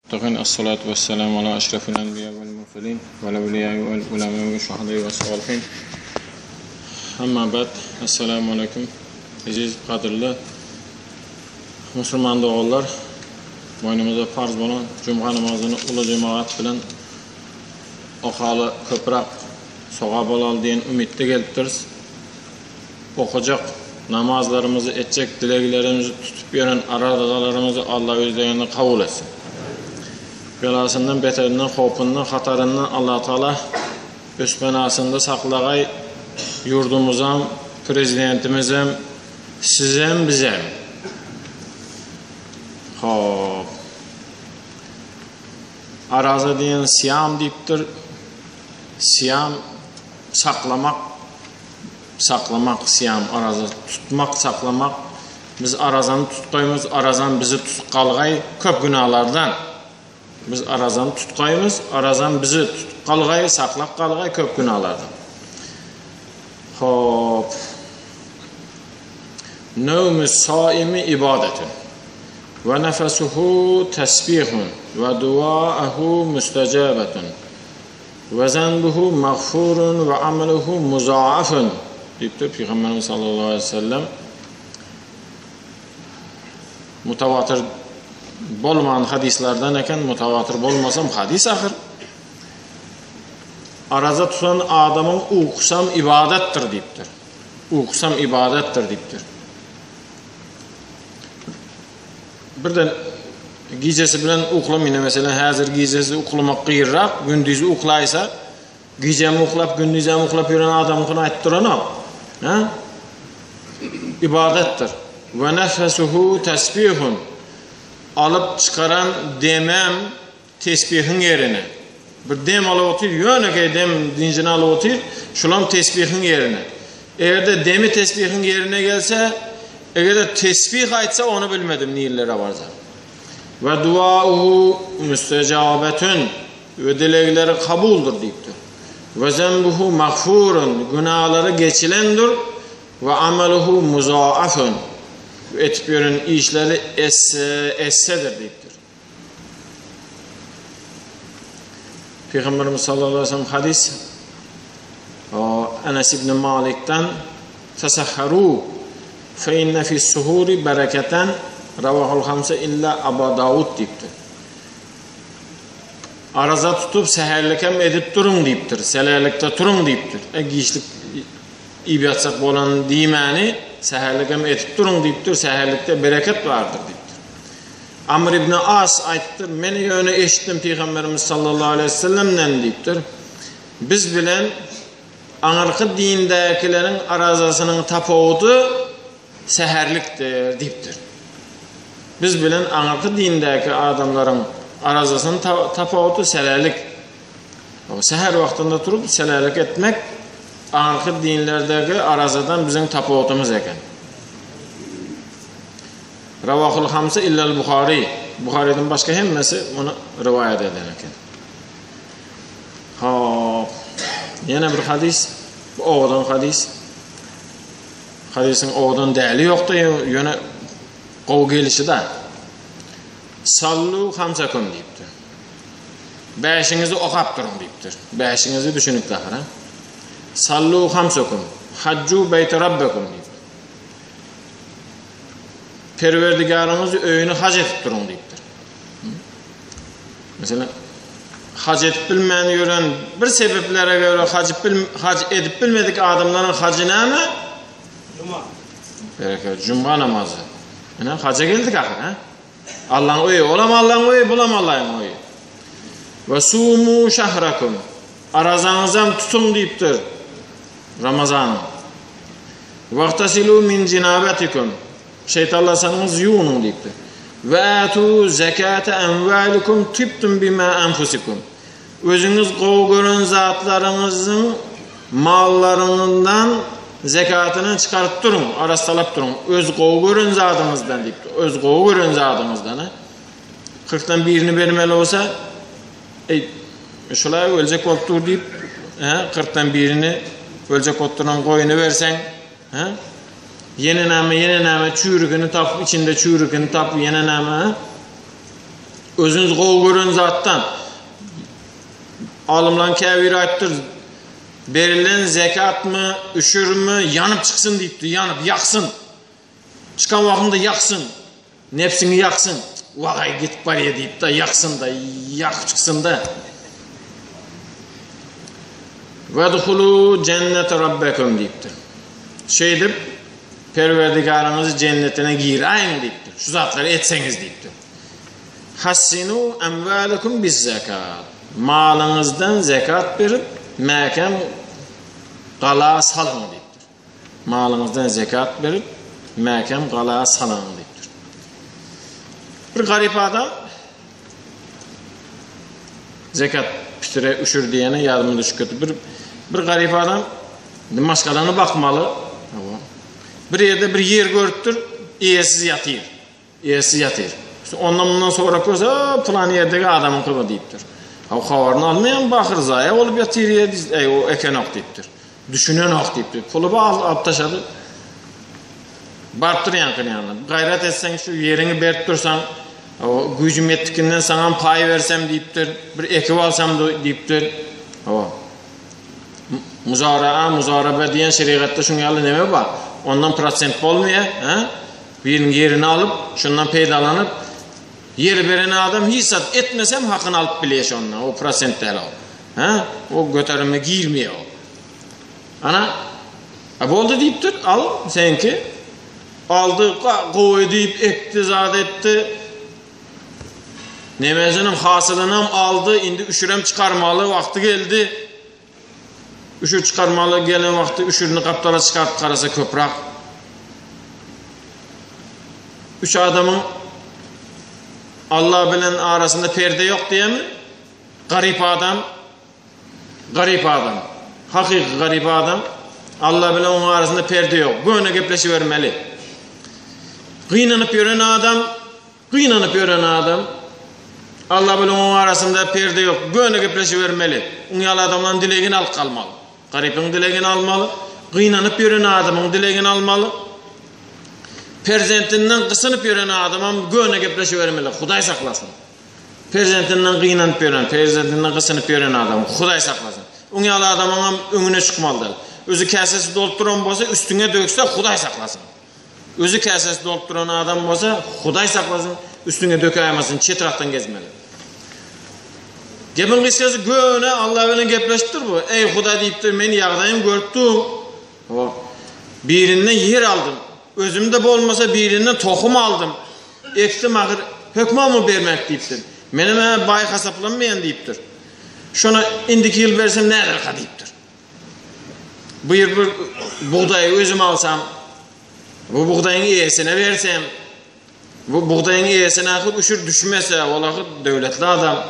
Muttaqin Essalatu wesselamu ala eşrefil enbiya vel murselin vel evliyai vel ulema ve şuhadai ve salihin. Amma ba'd. Esselamu aleyküm. Eziz, gadyrly musulman doganlar, boýnumyza farz bolan jumga namazyny uly jemagat bilen okaly köpräk sogap alaly diýen umytda gelipdiris. Okajak namazlarymyzy, etjek dileglerimizi, tutup ýören arazalarymyzy Alla özlerinde kabul etsin. Belasyndan, beterinden, howpundan, hataryndan Allatagala öz penasynda saklagaý ýurdumyzam, Prezidentimizem, sizem, bizem. Hop. Araza diýen syýam diýipdir. Syýam saklamak Saklamak, syýam, araza tutmak, saklamak. Biz arazany tutgaýmyz, arazam bizi tutup galgaý köp günalardan. Biz arazany tutgaýmyz, arazam bizi tutup galgaý, saklap galgaý köp günalardan. Hop. Newmü saimi ibadetun. Ve nefesuhu tesbihun ve duaehu müstecabetun. Ve zenbuhu mağfurun ve ameluhu muzaafun diýipdir Pygamberimiz sallallahu aleyhi ve sellem. Mutawatyr bolman hadyslardan eken, mutawatyr bolmasam hadys ahyr. Araza tutan adamyň ukusam ibadatdyr diýipdir. Ukusam ibadatdyr diýipdir. Birden gijesi bilen uklamyna meselem häzir gijesi uklamak gyrrak, gündiz uklaýsa, gijem uklap, gündizem uklap ýören adamyňkyny aýtyp duranok. Ha? Ibadatdyr. Ve nefesuhu tesbihun. Alyp çykaran demem tesbihiň ýerine. Bir dem alyp otyr, ýönekeý dem dynjyny alyp otyr, şulam tesbihiň ýerine. Eger-de demi tesbihiň ýerine gelse, eger-de tesbih aýtsa, ony bilmedim nirlere barjak. We duauhu müstejabetun we dilegleri kabuldyr diýipdir. We zenbuhu magfurun günalary geçilendir we amaluhu muzaafun etip ýören işleri esse essedir diýipdir. Pygamberimiz sallallahu aleyhi ve sellem hadis Enes ibn Malik'ten Tesahharu fe inne fi suhuri bereketen Ravahul hamse illa Aba Davud diýipdir. Araza tutup säherlik hem edip duruň diýipdir. Selälikde turuň diýipdir. E giçlik iýip ýatsak bolan diýmäni säherlik hem edip duruň diýipdir. Säherlikde bereket bardyr diýipdir. Amr ibn As aýdypdyr, Men ýöne eşitdim Pygamberimiz sallallahu aleýhi we sellemden diýipdir, Biz bilen aňyrky dindäkileriň arazasynyň tapawudy säherlikdir diýipdir. Biz bilen aňyrky dindäki adamlaryň arazasynyň tapawudy säherlik. Säher wagtynda turup säherlik etmek aňyrky dinlerdäki arazadan biziň tapawutymyz eken. Rawahul hamsa illal Buhary. Buharydan başga hemmesi muny riwaýat eden eken. Hop. Ýene bir hadys. Bu owadan hadys. Hadysyň owadan däli ýokdy, ýöne gowy gelişi da. Sallu hamsakum diýipdir. Bäşiňizi okap duruň diýipdir. Bäşiňizi düşünip ahyr. Sallu hamsakum. Hajju beýte rabbakum diýipdir. Perwerdigäriňiz öýüni haj edip duruň diýipdir. Meselem, haj edip bilmän ýören bir sebeplere görä haj bil haj edip bilmedik adamlaryň hajy näme? Juma. Bereket, juma namazy. Ine haja geldik ahyr, ha? Allaň öýi, olam Allaň öýi, bulam Allaň öýi. We sumu şahrakum. Arazaňyzam tutuň diýipdir. Ramazanyň. Wagtasilu min jinabatikum. Şeýtanlasaňyz ýuwunyň diýipdir. We atu zekate enwalikum tibtum bima anfusikum. Özüňiz gowy gören zatlaryňyzyň mallaryňyzdan zekatyny çykaryp duruň, arassalap duruň. Öz gowy gören zadyňyzdan diýipdir. Öz gowy gören zadyňyzdan. Kyrkdan birini bermeli bolsa, eý, şulay öljek bolup dur diýip, he, kyrkdan birini öljek bolup duran goýuny berseň, he, ýene näme, ýene näme, çüýrügini tapyp, içinde çüýrügini tapyp, ýene näme, he? Özüňiz gowy gören zatdan. Alymlaryň käbiri aýtdyr, berilen zekatmy, üşürmi, ýanyp çyksyn diýipdir, ýanyp, ýaksyn. Çykan wagtynda ýaksyn. Nebsiňi ýaksyn. Wagaý gitip barýa diýip-de ýaksyn-da, ýakyp çyksyn-da. Wedhulu jennete rabbekum diýipdir. Şeýdip Perwerdigaryňyzy jennetine giräýiň diýipdir. Şu zatlary etseňiz diýipdir. Hassinu amwalakum biz-zekat. Malyňyzdan zekat berip, mäkäm gala salyň diýipdir. Malyňyzdan zekat berip, mäkäm gala salaň diýipdir. Bir garyp adam zekat pitire üşür diýene ýadyma düşüp ketdi. Bir bir garyp adam maşgalany bakmaly. Bir ýerde bir ýer görüpdir, eýesiz ýatyr. Eýesiz ýatyr. Ondan mundan sorap görse, pylan ýerdegi adamyňky bu diýipdir. Ha habaryny almaýan bahyr zaýa bolup ýatyr ýer, eý o ekenok diýipdir. Düşünenok diýipdir. Puly bar alyp taşlady. Barypdyr ýaňkyny ýanyna. Gaýrat etseň şu ýeriňi berip dursaň, güýjüm ýetdikinden saňam paý bersem diýipdir. Bir ekip alsam diýipdir. Hawa. Muzaraa, muzaraba diýen şerigatda şuň ýaly neme bar? Ondan prosent bolmaýar, ha? Biriniň ýerini alyp, şondan peýdalanyp, ýeri beren adam hiç zat etmesem hakyny alyp bilýär şondan. O prosent däl o. Ha? O göterime girmeýär o. Ana, a boldy diýipdir, al seňki. Aldy, gowy diýip ekdi, zat etdi. Nemesiniň hasylynam aldy, indi üşürem çykarmaly wagty geldi. Üşür çykarmaly gelen wagty üşürini gapdala çykaryp garasa köprak. Üç adamyň Allah bilen arasynda perde ýok diýemi? Garyp adam, garyp adam, hakyky garyp adam Allah bilen onuň arasynda perde ýok. Göne gepleşibermeli. Gynanyp ýören adam Gynanyp ýören adam Alla bilen oň arasynda perde ýok, göni gepleşibermeli. Oň ýaly adamlaryň dilegini alyp galmaly. Garypyň dilegini almaly, gynanyp ýören adamyň dilegini almaly. Perzentinden gysynyp ýören adamam göni gepleşibermeli. Hudaý saklasyn. Perzentinden gynanyp ýören, perzentinden gysynyp ýören adam Hudaý saklasyn. Oň ýaly adamyňam öňüne çykmaly däl. Özi käsesi dolup duran bolsa, üstüňe dökse Hudaý saklasyn. Özi käsesi dolup duran adam bolsa, Hudaý saklasyn, üstüňe dökäýmesin, çetrakdan gezmeli. Gepiň gysgasy göne Alla bilen gepleşipdir bu. Eý Hudaý diýipdir, men ýagdaýymy görüp dur. Hawa. Birinden ýer aldym. Özümde bolmasa birinden tohum aldym. Ekdim ahyr hökmanmy bermek diýipdir. Menem-ä baý hasaplanmaýan diýipdir. Şony indiki ýyl bersem näderka diýipdir. Bu ýyl bir bugdaýy özüm alsam, bu bugdaýyň eýesine bersem, bu bugdaýyň eýesine ahyr üşür düşmese, ol ahyr döwletli adam.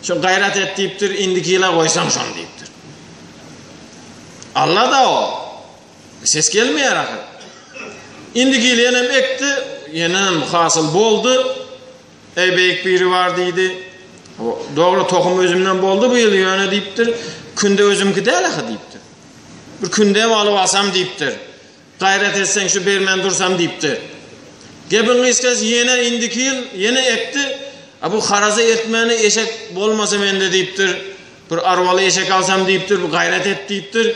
Şo gaýrat et diýipdir, indiki ýyla goýsam şony diýipdir. Allah da o. Ses gelmeýär ahyr. Indiki ýyl ýenem ekdi, ýenem hasyl boldy. Eý beýik biri bar diýdi. Dogry tohum özümden boldy bu ýyl ýöne diýipdir. Künde özümki däl ahy diýipdir. Bir kündem alyp alsam diýipdir. Gaýrat etseň şu bermän dursam diýipdir. Gepiň gysgasy ýene indiki ýyl ýene ekdi. A bu haraza eltmäne eşek bolmasa mende diýipdir. Bir arwaly eşek alsam diýipdir, bir gaýrat et diýipdir.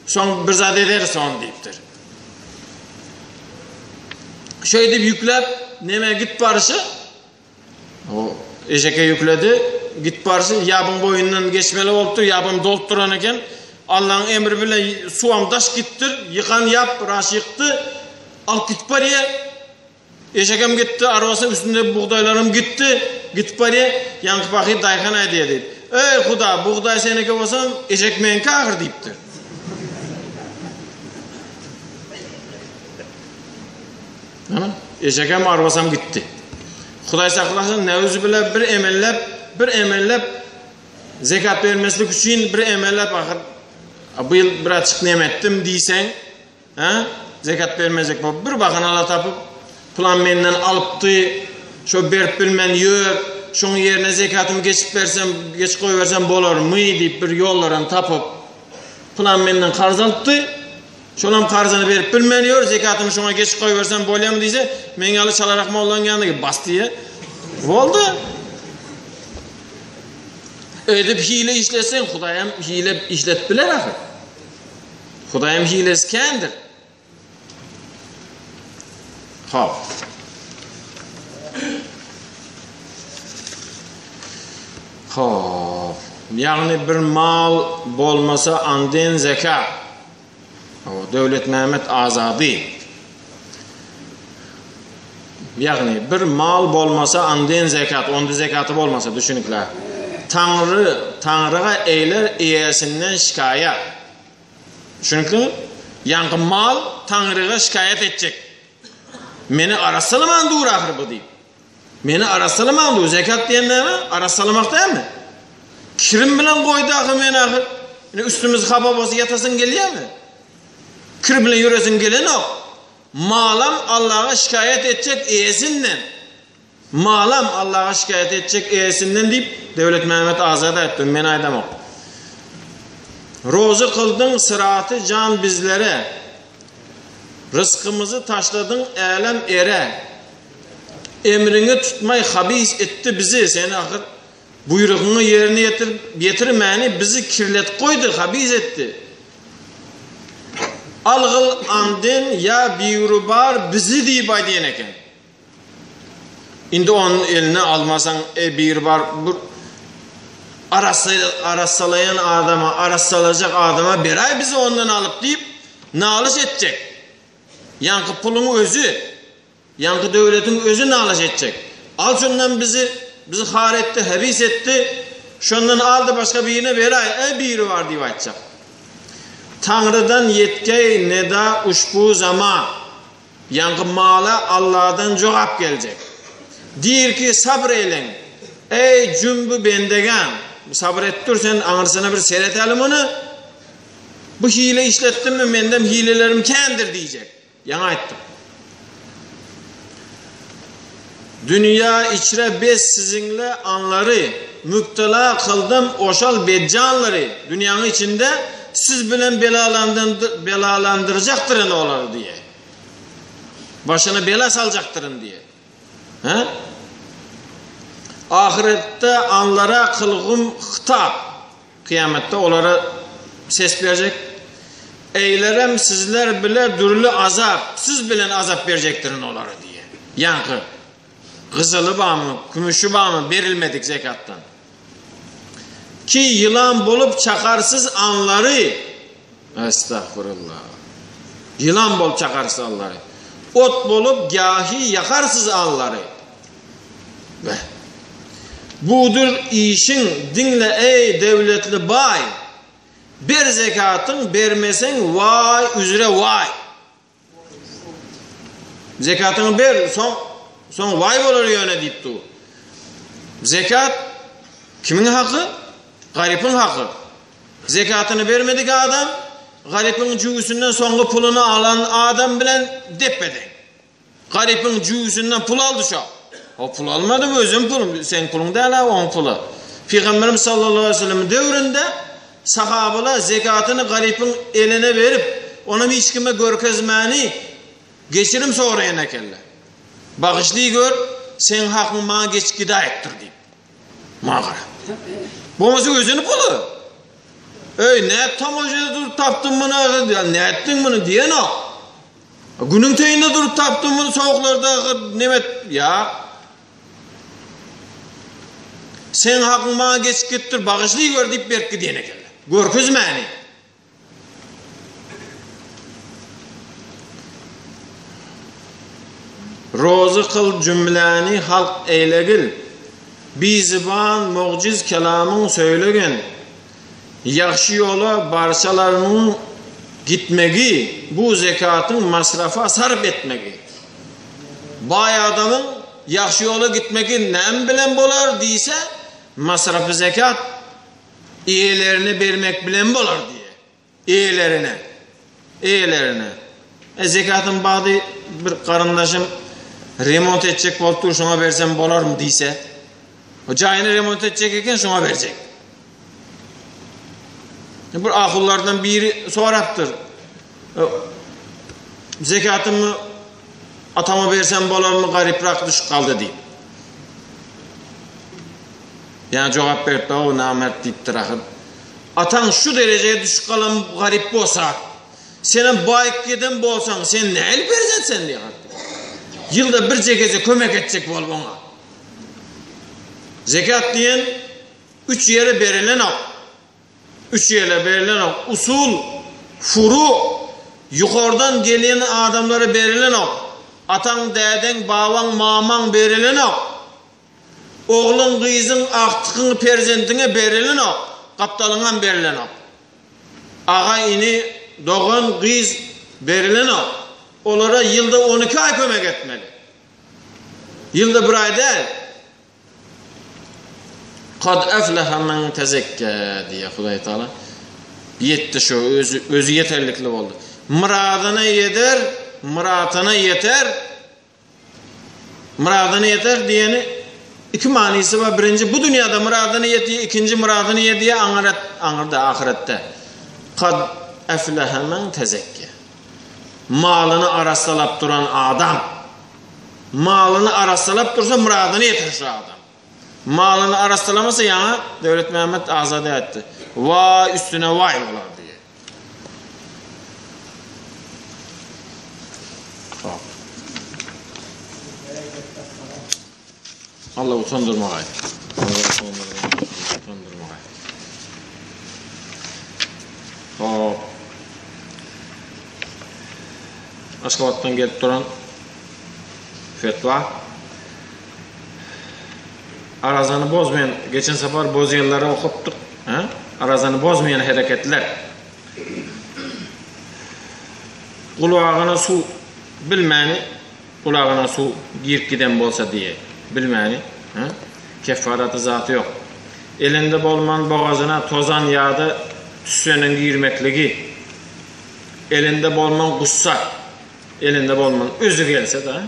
Soň bir zat ederis ony diýipdir. Şeýdip ýükläp neme git barşy o eşeke ýükledi. Git barşy ýabyň boýundan geçmeli bolupdyr. Ýabam dolup duran eken. Allaň emri bilen suwam daş gitdir. Ýykan ýap raş ýykdy. Alyp gitip barýar. Eşegem gitdi, arwasy üstünde bugdaýlaram gitdi. Gitip barýar. Ýaňky pahyr daýhan aýdýar diýip. Eý, Huda, bugdaý seniki bolsa, eşek meňki ahyr diýipdir. Ana, eşegem, arwasam gitdi. Hudaý saklasyn, näuzubilla bir emellep, bir emellep zekat bermeslik üçin bir emellep ahyr bu ýyl birazçyk neme etdim diýseň, Hä? Zekat bermejek bolup bir bahanala tapyp, pylan menden alypdy, şo berip bilmän ýör, şoň ýerine zekatymy geçip bersem, geçip goýbersem bolarmy diýip bir ýollaram tapyp, pylan menden karz alypdy, şolam karzyny berip bilmän ýör, zekatymy şoňa geçip goýbersem bolýamy diýse, meň ýaly çalarak mollaň ýanyna gel, bas diýýä. Boldy. Edip hile işletseň, Hudaýam hile işletip biler ahyr. Hudaýam hilesi kändir. Hop. Hop. Ýagny bir mal bolmasa anden zekat. Döwletmämmet Azady. Ýagny bir mal bolmasa anden zekat, onda zekaty bolmasa düşünikli. Taňry, Taňryga eýler eýesinden şikaýat. Düşünikli? Ýaňky mal Taňryga şikaýat etjek. Meni arassalaman dur ahyr bu diýip. Meni arassalaman dur. Zekat diýen näme? Arassalamak dälmi? Kirim bilen goýdy ahyr meni ahyr. Ine üstümiz hapa bolsa ýatasyň gelýärmi? Kir bilen ýöresiň gelenok. Malam Allaha şikaýat etjek eýesinden. Malam Allaha şikaýat etjek eýesinden diýip Döwletmämmet Azady aýtdy, men aýdamok. Rozy kyldyň syraty jan bizlere. Rysgymyzy taşladyň älem ere. Emriňi tutmaý habis etdi bizi, seni ahyr buýrugyňy ýerine ýetirip ýetirmäni bizi kirletip goýdy, habis etdi. Algyl anden ýa birubar bizi diýip aýdýan eken. Indi onuň eline almasaň, e biribar bir arassalaýan adama, arassalajak adama beräý bizi ondan alyp diýip, nalyş etjek. Ýaňky puluň özi, ýaňky döwletiň özi nalyş etjek. Al şondan bizi, bizi har etdi, hebis etdi, şondan al-da başga birine beräý, e biribar diýip aýtjak. Taňrydan ýetgeý neda uşbu zaman. Ýaňky mala Alladan jogap geljek. Diýr ki, sabr eýleň, eý, jümbi bendegan! Sabyr et dur sen, aňyrsyna bir sereteli muny. Bu hile işletdimmi, mendem hilelerim kändir diýjek. Ýaňy aýtdym. Dünýä içre bes siziňle anlary, Mübtela kyldym oşal bedjanlary, Dünýäň içinde siz bilen belalandyrjakdyryn olary diýe. Başyna bela saljakdyryn diýe. Hä? Ahyretde anlara kylgum hytap. Kyýamatda olara ses berjek. Eýlerem sizler bile dürli azap, siz bilen azap berjekdirin olara diýe. Ýaňky gyzyly barmy, kümüşi barmy berilmedik zekatdan. Ki ýylan bolup çakarsyz anlary. Estagfurullah. Ýylan bolup çakarsyz anlary. Ot bolup gahi ýakarsyz anlary. Beh. Budur işiň, diňle eý döwletli baý. Ber zekatyň, bermeseň waý üzre waý. Zekatyňy ber, soň soň waý bolar ýöne diýip dur. Zekat kimiň haky? Garypyň haky. Zekatyny bermedik adam garypyň jübüsinden soňky puluny alan adam bilen depbe-deň. Garypyň jübüsinden pul aldy şo. O pul almady, özüm pulum, seň puluň däl-ä, oň puly. Pygamberimiz sallallahu aleyhi ve sellem döwründe sahabalar zekatyny garypyň eline berip, onam hiç kime görkezmäni geçirim soraýan ekenler. Bagyşly gör, seň hakyň maňa geçip gidäýipdir diýip. Maňa gara. Bolmasa özüni puly. Öý, nädip tomaşada durup tapdyň muny, nätdiň muny diýenok. Günüň teýinde durup tapdym muny sowuklarda nemet ýa. Seň hakyň maňa geçip gitdir bagyşly gör diýip berip gidýän ekenler. Görkezmäni. Rozy kyl jümläni halk eýlegil. Bizyban mugjyz kelamyň söýlegen. Ýagşy ýola barçalarynyň gitmegi, bu zekatyň masrafa sarp etmegi. Baý adamyň ýagşy ýola gitmegi näme bilen bolar diýse, masrafy zekat eýelerine bermek bilen bolar diýýär. Eýelerine. Eýelerine. E zekatyň bady bir garyndaşym remont etjek bolup dur, şoňa bersem bolarmy diýse, o jaýyny remont etjek eken, şoňa berjek. Bir ahullardan biri sorapdyr. E, zekatymy atama bersem bolarmy, garyprak düşüp galdy diýip. Ýa jogap beripdi, o namert diýipdir ahyr. Ataň şu derejeye düşüp galan garyp bolsa, senem baýyp giden bolsaň, sen nähili perzent sen diýýär. Ýylda birje geze kömek etjek bolup oňa. Zekat diýen üç ýere berilenok. Üç ýere berilenok. Usul, furu, ýokardan gelýän adamlara berilenok. Ataň, dädeň, babaň, mamaň berilenok. Ogluň, gyzyň, agtygyň, perzendiňe berilenok. Gapdalyňam berilenok. Aga, ini, dogan, gyz berilenok. Olara ýylda 12 aý kömek etmeli. Ýylda bir aý däl. Kad efleha men tezekkä diýýär Hudaý Taala. Ýetdi şu özi özi ýeterlikli boldy. Myradyna ýeder, myratyna ýeter. Myradyna ýeter diýeni iki manysy bar. Birinji bu dünýäde myradyna ýetýär, ikinji myradyna ýedýär aňyrat aňyrda ahyretde. Kad efleha men tezekkä. Malyny arassalap duran adam. Malyny arassalap dursa myradyna ýeter şu adam. Malyny arassalamasa ýaňa Döwletmämmet Azady aýtdy. Waý üstüne waý bolar diýe. Hop. Allah utandyrmagaý. Allah utandyrmagaý. Allah utandyrmagaý. Hop. Aşgabatdan gelip duran fetwa. Arazany bozmaýan, geçen sapar bozýanlary okupdyk. Ha? Arazany bozmaýan hereketler. Gulagyna suw bilmäni Gulagyna suw girip giden bolsa diýe, bilmäni, hä? Keffaraty zaty ýok. Elinde bolman bogazyna tozan ýa-da tüsseniň girmekligi. Elinde bolman gussa. Elinde bolman özi gelse-de.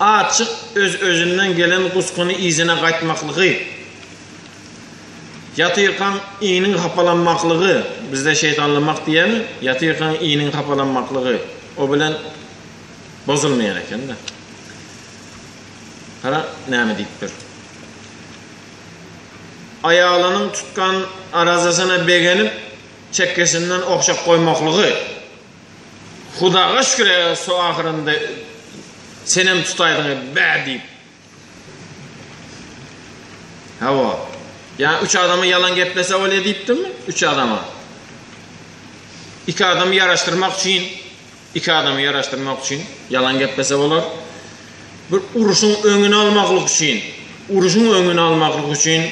Açyk öz-özünden gelen gusgyny yzyna gaýtmaklygy. Ýatyrkaň iniň hapalanmaklygy, bizde şeýtanlamak diýýärler, ýatyrkaň iniň hapalanmaklygy, o bilen bozulmaýan eken-de. Gara, näme diýipdir. Aýalynyň tutgan arazasyna begenip, çekgesinden ogşap goýmaklygy. Hudaga şükür, şu ahyrynda senem tutaýdyň, bä diýip. Hawa. Ýa üç adama ýalan geplese bolýa diýipdirmi? Üç adama. Iki adamy ýaraşdyrmak üçin, iki adamy ýaraşdyrmak üçin ýalan geplese bolar. Bir uruşyň öňüni almaklyk üçin, uruşyň öňüni almaklyk üçin,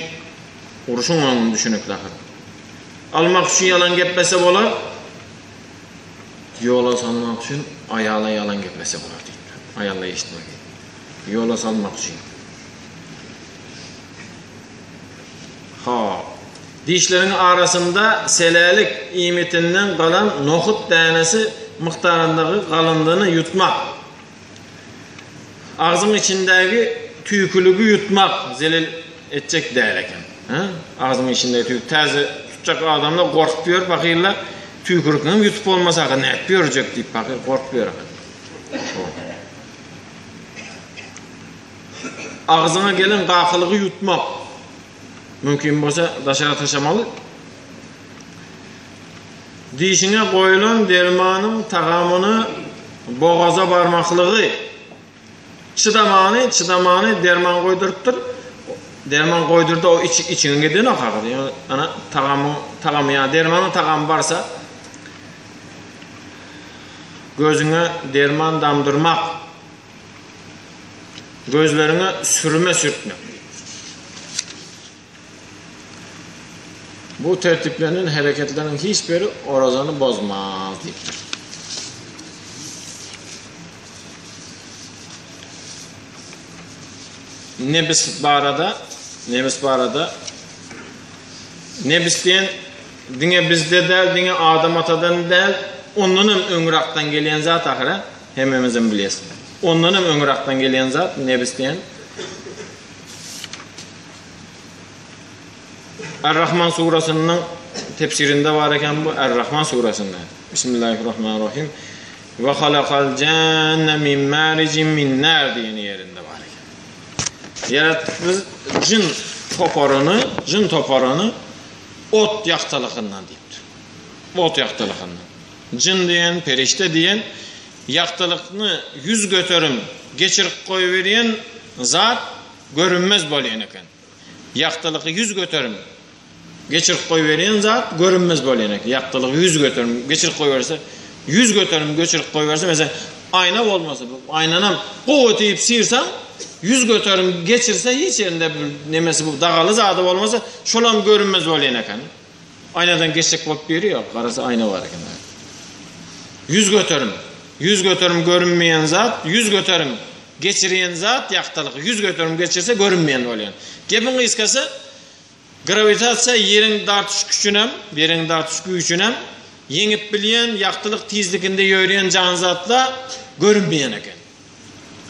uruşyň öňüni düşünikli ahyr. Almak üçin ýalan geplese bolar. Ýola salmak üçin aýala ýalan geplese bolar diýipdir. Aýalla eşitmek. Ýola salmak üçin. Ha. Dişleriň arasynda selälik iýmitinden galan nohut dänesi mukdaryndaky galyndyny ýutmak. Agzyň içindäki tüýküligi ýutmak zelel etjek däl eken. Hä? Agzyň içindäki tüýkülik. Täze tutjak adamlar gorkup ýör pahyrlar. Tüýkülikinem ýutup bolmasa nädip ýörjek diýip pahyr gorkup ýör eken. Agzyňa gelen gakylygy ýutmak. Mümkin bolsa daşara taşlamaly. Dişiňe goýlan dermanyň tagamyny bogaza barmaklygy. Çydamany, çydamany derman goýdurypdyr. Derman goýdurdy, o iç, içiňe gidenok hakyt. Ýöne ana tagamyň, tagamy ýa dermanyň tagamy barsa Gözüňe derman damdyrmak. Gözleriňe sürme sürtmek. Bu tertiplenen hereketleriň hiç biri orazany bozmaz diýipdir. Nebis barada, nebis barada nebis diýen Diňe bizde däl, diňe Adam atadan däl, ondanam öňrakdan gelýän zat ahyr-a, hemmemizem bilýäs. Ondanam öňrakdan gelýän zat nebis diýen. Er-Rahman surasynyň tefsirinde bar eken bu, Er-Rahman surasynda. Bismillahirrahmanirrahim. Ve halakal janne min maricin min nar diýen ýerinde bar eken. Ýaratdyk biz jyn toparyny, jyn toparyny ot ýagtylygyndan diýipdir. Ot ýagtylygyndan. Jyn diýen, perişde diýen ýagtylykny 100% geçirip goýberýän zat görünmez bolýan eken. Ýagtylygy 100% geçirip goýberýän zat görünmez bolýan eken. Ýagtylygy 100% geçirip goýberse, 100% geçirip goýberse, meselem, aýna bolmasa, bu aýnanam gowy diýip syrsaň, 100% geçirse hiç ýerinde bir nemesi bu dagaly zady bolmasa, şolam görünmez bolýan eken. Aýnadan geçjek bolup biri ýok, garasa aýna bar eken. 100%, 100% görünmeýän zat, 100% geçirýän zat ýagtylygy 100% geçirse görünmeýän bolýan. Gepiň gysgasy, Grawitasiýa Ýeriň dartyş güýjünem, Ýeriň dartyş güýjünem ýeňip bilýän ýagtylyk tizliginde ýörýän janzatla görünmeýän eken.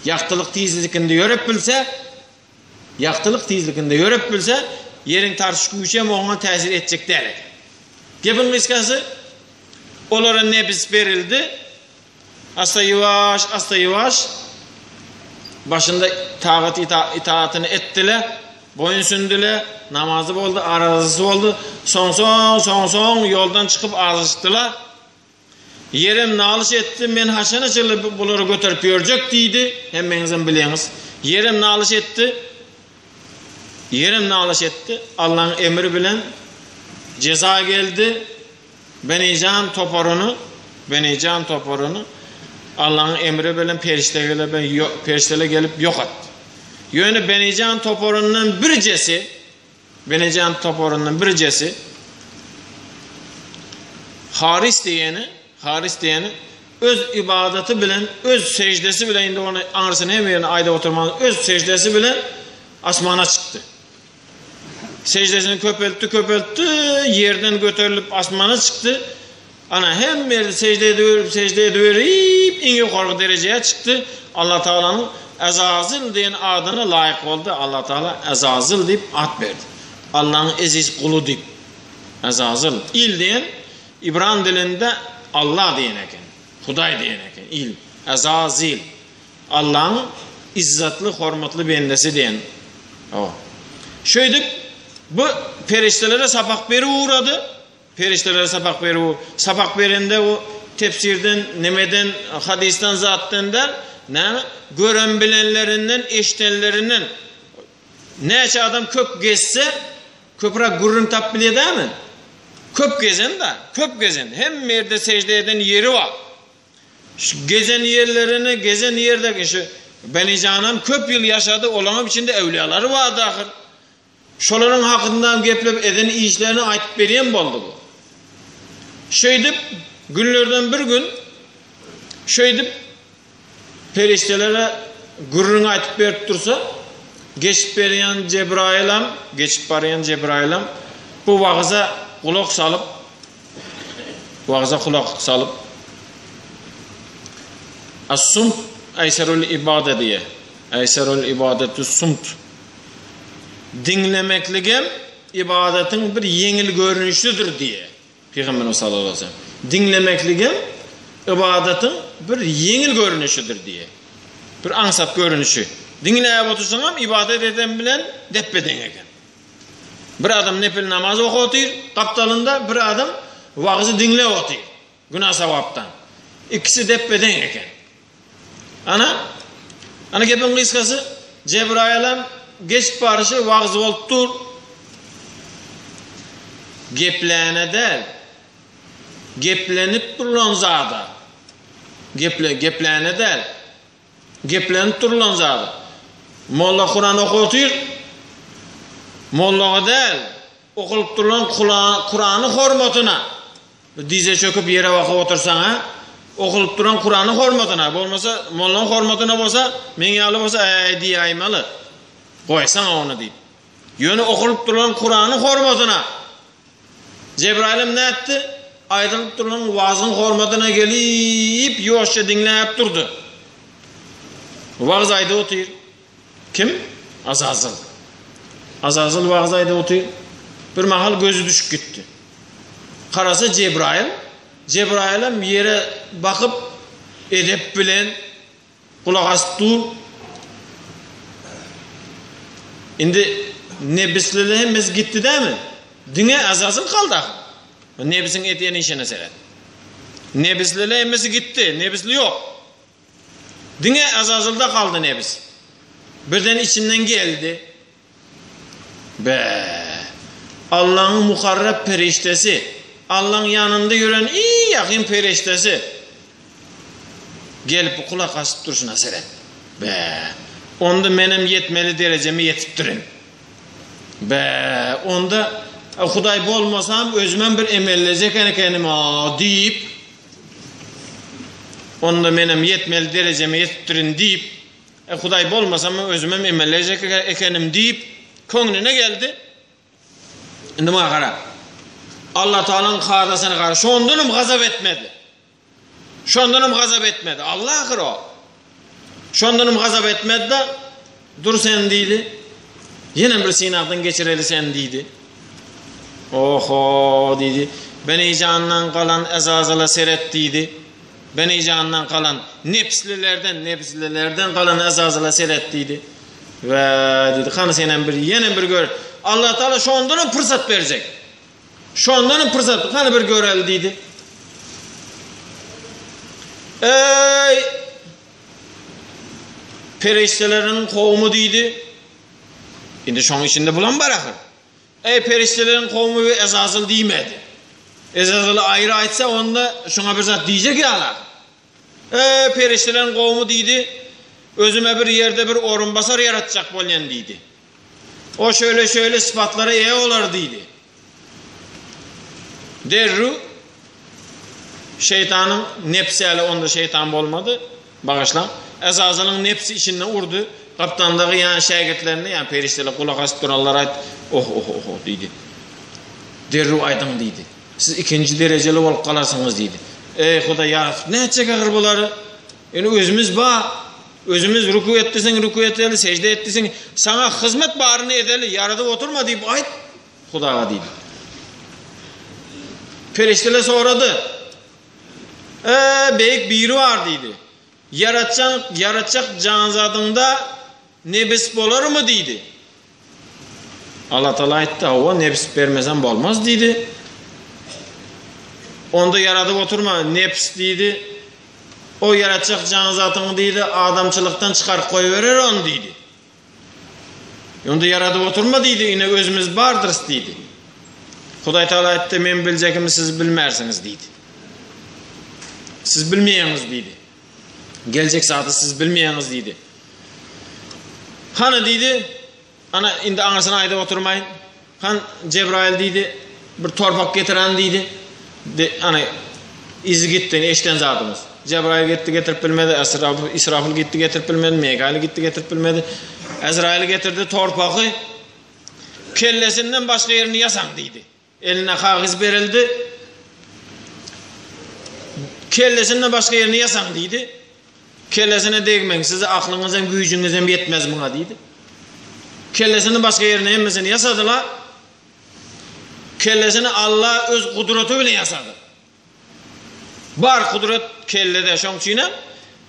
Ýagtylyk tizlikinde ýörep bilse, ýagtylyk tizliginde ýörep bilse, Ýeriň tartyş güýji hem oňa täsir etjek däl eken. Gepiň gysgasy, olara nebis berildi, Asta ýuwaş, asta ýuwaş başynda tagat itaatyny etdile, boýun sündüle, namazy boldy, arazasy boldy. Soň-soň, soň-soň ýoldan çykyp azaşdyla. Ýerem nalyş etdi, men haçana çenli bulary göterip ýörjek diýdi. Hemmeňizem bilýäňiz. Ýerem nalyş etdi. Ýerem nalyş etdi. Allaň emri bilen jeza geldi. Benijan toparyny, Benijan toparyny Allaň emri bilen perişde gelip, perişdeler gelip ýok etdi. Ýöne Benijan toparyndan birjesi, Benijan toparyndan birjesi Haris diýeni, Haris diýeni öz ibadaty bilen, öz seždesi bilen indi ony aňyrsyny hem ýerine aýdyp oturman, öz seždesi bilen asmana çykdy. Seždesini köpeltdi, köpeltdi, ýerden göterilip asmana çykdy. Ana hemme ýerde sežde ediberip, sežde ediberip, iň ýokarky derejeye çykdy. Allah Taalanyň Ezazyl diýen adyna laýyk boldy. Allah Taala Ezazyl diýip at berdi. Allahyň eziz guly diýip. Ezazyl. Il diýen Ibran dilinde Allah diýen eken. Hudaý diýen eken. Il. Ezazil. Allaň yzzatly, hormatly bendesi diýen. Hawa. Şeýdip, bu perişdelere sapak berip ugrady. Perişdelere sapak berip, sapak berende o tefsirden, nemeden, hadysdan, zatdan däl, näme? Gören bilenlerinden, eşdenlerinden. Näçe adam köp gezse, köpräk gürrüň tap bilýär dämi? Köp gezen-de, köp gezen. Hemme ýerde sežde eden ýeri bar. Şu gezen ýerlerini, gezen ýerde şu Benijanam köp ýyl ýaşady, olaňam içinde öwlýalary bardy ahyr. Şolaryň hakynda geplep eden işlerini aýtyp berýän boldy bu. Şeýdip günlerden bir gün şeýdip perişdelere gürrüň aýtyp berip dursa, geçip berýän Jebraýylam, geçip barýan Jebraýylam bu wagyza gulak salyp Wagza kulak salyp, As-sumt aýsarul ibade diýe. Aýsarul ibadetu sumt. Diňlemekligem ibadatyň bir ýeňil görnüşidir diýe. Pygamberimiz sallallahu aleyhi ve sellem. Diňlemekligem ibadatyň bir ýeňil görnüşidir diýe. Bir aňsat görnüşi. Diňläp otursaňam ibadat eden bilen depbe-deň eken. Bir adam nepil namaz okap otyr, gapdalynda bir adam wagzy diňläp otyr. Günah sawapdan. Ikisi depbe-deň eken. Ana, ana gepiň gysgasy, Jebraýylam geçip baryşy wagyz bolup dur. Gepläne däl, geplenip durulan zada. Geple, gepläne däl, Geplenip durulan zady. Molla Kuran okap otyr. Mollaga däl, okalyp durulan Kurany hormatyna. Dize çöküp ýere bakyp otursaň-a, okalyp duran Kurany hormatyna, bolmasa mollaň hormatyna bolsa, meň ýaly bolsa äý diýäýmeli. Goýsaň ony diýip. Ýöne okalyp durulan Kurany hormatyna. Jebraýylam nätdi? Aýdylyp durulan wagzyň hormatyna gelip, ýuwaşja diňläp durdy. Wagyz aýdyp otyr. Kim? Azazyl. Azazyl wagyz aýdyp otyr. Bir mahal gözi düşüp gitdi. Garasa Jebraýyl. Jebraýylam ýere bakyp. Edep bilen gulak asyp dur. Indi nebisliler hemmesi gitdi dämi? Diňe Azazyl galdy ahyr. Nebisiň edýän işine seret. Nebisliler hemmesi gitdi, nebisli ýok. Diňe Azazylda galdy nebis. Birden içinden geldi. Be! Allaň mukarrep perişdesi, Allaň ýanynda ýören iň ýakyn perişdesi gelip gulak asyp durşuna seret. Be! Onda menem ýetmeli derejeme ýetipdirin. Be! Onda Hudaý bolmasam özümem bir emellejek ekenim-a diýip, onda menem ýetmeli derejeme ýetipdirin diýip, E, Hudaý bolmasam özümem emellejek ekenim diýip, köňlüne geldi. Indi maňa gara. Allah Taalanyň kadasyna gara. Şondanam gazap etmedi. Şondanam gazap etmedi. Allah ahyr o. Şondanam gazap etmedi-de, dur sen diýdi. Ýene bir synagdan geçireli sen diýdi. Oho diýdi. Beni jandan galan Ezazala seret diýdi. Beni jandan galan nepslilerden, nepslilerden galan Ezazyla seret diýdi. We diýdi, hany senem bir ýene bir gör. Allah Taala şondan hem pursat berjek. Şondan hem pursat, hany bir göreli diýdi. Ey perişdeleriň kowumy diýdi. Indi şoň içinde bulam bar ahyr. Eý, perişdeleriň kowumy we Ezazyl diýmedi. Ezazyly aýry aýtsa, onda şoňa bir zat diýjek ýaly. Eý, perişdeleriň kowumy diýdi, özüme bir ýerde bir orunbasar ýaratjak bolýan diýdi. O şöyle-şöyle sypatlara eýe bolar diýdi. Derrew şeýtanyň nebsi ýaly onda şeýtan bolmady. Bagyşlaň. Ezazylyň nebsi içinde urdy. Gapdandagy ýan şägirtlerine, ýa perişdeler gulak asyp duranlara aýt, Oh, oh, oh, oh diýdi. Derrew aýdyň diýdi. Siz ikinji derejeli bolup galarsyňyz diýdi. Eý, Hudaý ýaratyp nätjek ahyr bulary? Indi özümiz ba. Özümiz ruku et diýseň, ruku eteli, sejde et diýseň, saňa hyzmat baryny edeli, ýaradyp oturma diýip aýt Hudaýa diýdi. Perişdeler sorady. Eee, beýik biri bar diýdi. Ýaratjan, ýaratjak janzadyňda nebis bolarmy diýdi. Allatagala aýtdy, hawa, nebis bermesem bolmaz diýdi. Onda ýaradyp oturma, nebs diýdi. O ýaratjak janzatyňy diýdi, adamçylykdan çykaryp goýberer ony diýdi. Onda ýaradyp oturma diýdi, ine özümiz bardyrys diýdi. Hudaý Tagala aýtdy, men biljekimi siz bilmersiňiz diýdi. Siz bilmeýäňiz diýdi. Geljek zady siz bilmeýäňiz diýdi. Hany diýdi, ana indi aňyrsyny aýdyp oturmaýyn. Han Jebraýyl diýdi, bir torpak getiren diýdi. De, ana izi gitdi, eşden zadymyz. Jebraýyl gitdi getirip bilmedi, Esrafil, Israfil gitdi getirip bilmedi, Mekaýyl gitdi getirip bilmedi. Ezraýyl getirdi torpagy. Kellesinden başga ýerini ýasaň diýdi. Eline kagyz berildi. Kellesinden başga ýerini ýasaň diýdi. Kellesine degmeň, sizi aklyňyz hem güýjüňiz hem ýetmez muňa diýdi. Kellesini başga ýerine hemmesini ýasadylar. Kellesini Allah öz gudraty bilen ýasady. Bar gudrat kellede, şoň üçin hem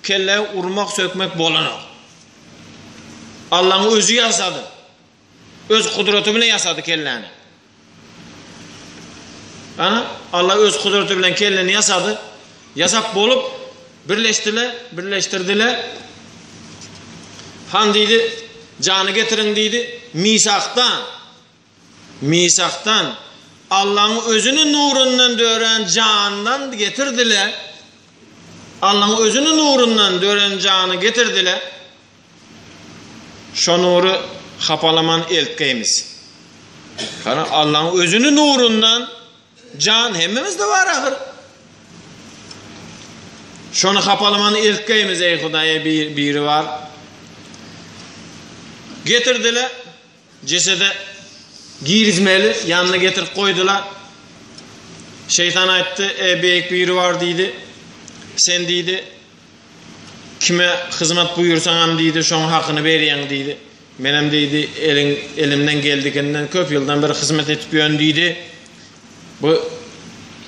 kelle urmak, sökmek bolanok. Allah'ın özü ýasady. Öz gudraty bilen ýasady kelläni. Ana, Allah öz gudraty bilen kelleni ýasady. Ýasap bolup birleşdiler, birleşdirdiler. Han diýdi, jany getiriň diýdi. Misakdan Misakdan Allah'ın özüni nurundan dören jandan getirdiler. Allah'ın özüni nurundan dören jany getirdiler. Şo nury hapalaman eltgeýmiz. Gara Allaň özüni nurundan jan hemmemizde bar ahyr. Şony hapalaman eltgeýmiz eý Hudaý bir, biri bar. Getirdiler jesede girizmeli ýanyna getirip goýdular. Şeytan aýtdy, "Ey beýik biri bar" diýdi. Sen diýdi, Kime hyzmat buýursaňam diýdi, şoň hakyny berýäň diýdi. Menem diýdi, eliň elimden geldiginden köp ýyldan beri hyzmat edip ýörün diýdi. Bu